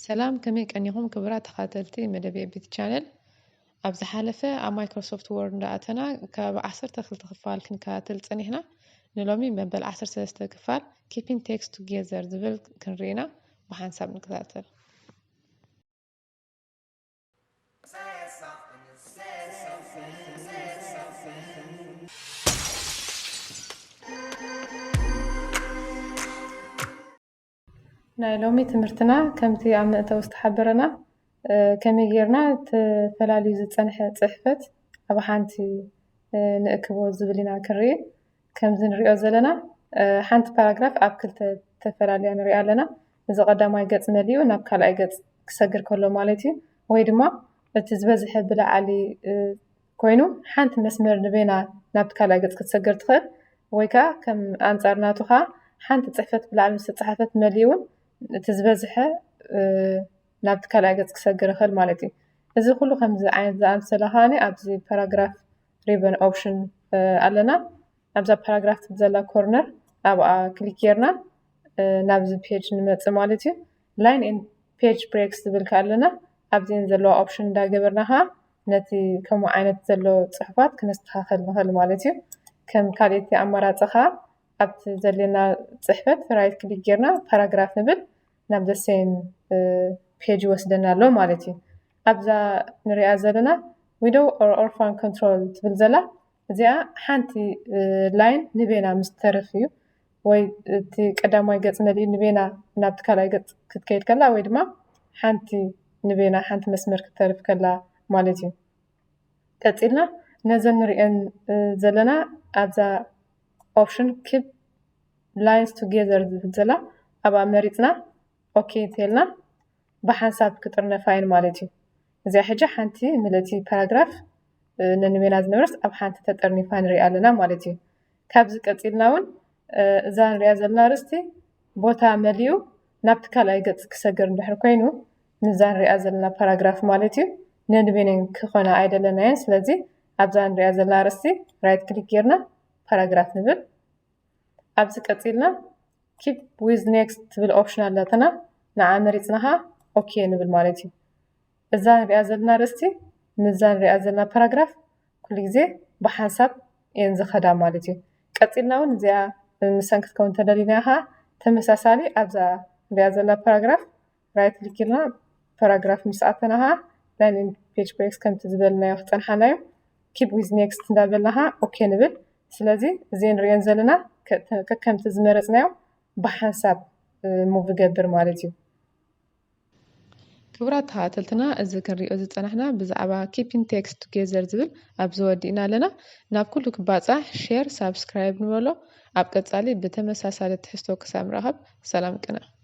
ሰላም፣ ከመይ ቀኒኹም ክቡራት ተኸታተልቲ መደብ የቢት ቻነል? ኣብ ዝሓለፈ ኣብ ማይክሮሶፍት ወርድ እንዳኣተና ካብ ዓሰርተ ክልተ ክፋል ክንከታተል ጸኒሕና። ንሎሚ መበል ዓሰርተ ሰለስተ ክፋል Keeping Text Together ዝብል ክንርኢ ኢና። ብሓንሳብ ንከታተል። ናይ ሎሚ ትምህርትና ከምቲ ኣብ መእተዊ ዝተሓበረና፣ እ፣ ከመይ ጌርና ተፈላልዩ ዝጸንሐ ጽሕፈት ኣብ ሓንቲ፣ እ፣ ንእክቦ ዝብል ኢና ክንርኢ። ከምዚ ንሪኦ ዘለና፣ እ፣ ሓንቲ ፓራግራፍ ኣብ ክልተ ተፈላልያ ንሪኣ ኣለና። እዚ ቀዳማይ ገጽ መሊኡ ናብ ካልኣይ ገጽ ክሰግር ከሎ ማለት እዩ። ወይ ድማ እቲ ዝበዝሐ ብላዕሊ፣ እ፣ ኮይኑ ሓንቲ መስመር ንበይና ናብቲ ካልኣይ ገጽ ክትሰግር ትኽእል። ወይ ከኣ ከም ኣንጻር ናቱ ከኣ ሓንቲ ጽሕፈት ብላዕሊ ምስ ተጻሓፈት መሊኡ እውን እቲ ዝበዝሐ፣ እ፣ ናብቲ ካልኣይ ገጽ ክሰግር ይኽእል ማለት እዩ። እዚ ኩሉ ከምዚ ዓይነት ዝኣመሰለ ከኣ ኣብዚ ፓራግራፍ ሪበን ኦፕሽን፣ እ፣ ኣለና። ኣብዛ ፓራግራፍ ትብል ዘላ ኮርነር ኣብኣ ክሊክ ጌርና፣ እ፣ ናብዚ ፔጅ ንመጽእ ማለት እዩ። ላይን ኤንድ ፔጅ ብሬክስ ዝብል ከኣ ኣለና። ኣብዚአን ዘለዋ ኦፕሽን እንዳገበርና ከኣ ነቲ ከምኡ ዓይነት ዘሎ ጽሑፋት ክነስተኻኸል ንኽእል ማለት እዩ። ከም ካልኦት ኣማራጺ ከኣ ኣብቲ ዘድልየና ጽሕፈት ራይት ክሊክ ጌርና ፓራግራፍ ንብል፣ ናብ the same፣ እ፣ ፔጅ ይወስደና ኣሎ ማለት እዩ። ኣብዛ ንሪኣ ዘለና ዊዶው ኦር ኦርፋን ኮንትሮል ትብል ዘላ፣ እዚኣ ሓንቲ፣ እ፣ ላይን ንበይና ምስ ትተርፍ እዩ፣ ወይ እቲ ቀዳማይ ገጽ መሊኡ ንበይና ናብቲ ካልኣይ ገጽ ክትከይድ ከላ፣ ወይ ድማ ሓንቲ ንበይና ሓንቲ መስመር ክትተርፍ ከላ ማለት እዩ። ቀጺልና ነዘን ንሪአን፣ እ፣ ዘለና ኣብዛ ኦፕሽን ኪፕ ላይንስ ቱጌዘር ዝብል ዘላ ኣብኣ መሪጽና ኦኬ እንተልና ብሓንሳብ ክጥርነፋ እየን ማለት እዩ። እዚኣ ሕጂ ሓንቲ ምልእቲ ፓራግራፍ፣ እ፣ ነንበይና ዝነበረስ ኣብ ሓንቲ ተጠርኒፋ ንሪኣ ኣለና ማለት እዩ። ካብዚ ቀጺልና እውን፣ እ፣ እዛ ንሪኣ ዘለና ኣርእስቲ ቦታ መሊኡ ናብቲ ካልኣይ ገጽ ክሰግር እንድሕር ኮይኑ፣ ምስዛ ንሪኣ ዘለና ፓራግራፍ ማለት እዩ፣ ነንበይነን ክኾና ኣይደለናየን። ስለዚ ኣብዛ ንሪኣ ዘለና ኣርእስቲ ራይት ክሊክ ጌርና ፓራግራፍ ንብል። ኣብዚ ቀጺልና ኪፕ ዊዝ ኔክስት ትብል ኦፕሽን ኣለትና፣ ንዓ መሪጽና ኸኣ ኦኬ ንብል ማለት እዩ። እዛ ንሪኣ ዘለና ኣርእስቲ ምስዛ ንሪኣ ዘለና ፓራግራፍ ኩሉ ግዜ ብሓንሳብ እየን ዝኸዳ ማለት እዩ። ቀጺልና እውን እዚኣ ምሳን ክትከውን እንተደሊና ኸኣ ተመሳሳሊ ኣብዛ ንሪኣ ዘለና ፓራግራፍ ራይት ክሊክ ኢልና ፓራግራፍ ምስ ኣተና ኸኣ ላይን ኤንድ ፔጅ ብሬክስ ከምቲ ዝበልናዮ ክጸንሓና እዩ። ኪፕ ዊዝ ኔክስት እንዳበልና ኸኣ ኦኬ ንብል። ስለዚ እዘን ንሪአን ዘለና ከ-፣ ከከምቲ ዝመረጽናዮ ብሓንሳብ፣ እ፣ ሙቭ ይገብር ማለት እዩ። ክቡራት ተኸታተልትና፣ እዚ ክንሪኦ ዝጸናሕና ብዛዕባ ኪፒንግ ቴክስት ቱጌዘር ዝብል ኣብዚ ወዲእና ኣለና። ናብ ኩሉ ክባጻሕ ሼር፣ ሳብስክራይብ ንበሎ። ኣብ ቀጻሊ ብተመሳሳሊ ትሕዝቶ ክሳብ ንራኸብ፣ ሰላም ቅነ።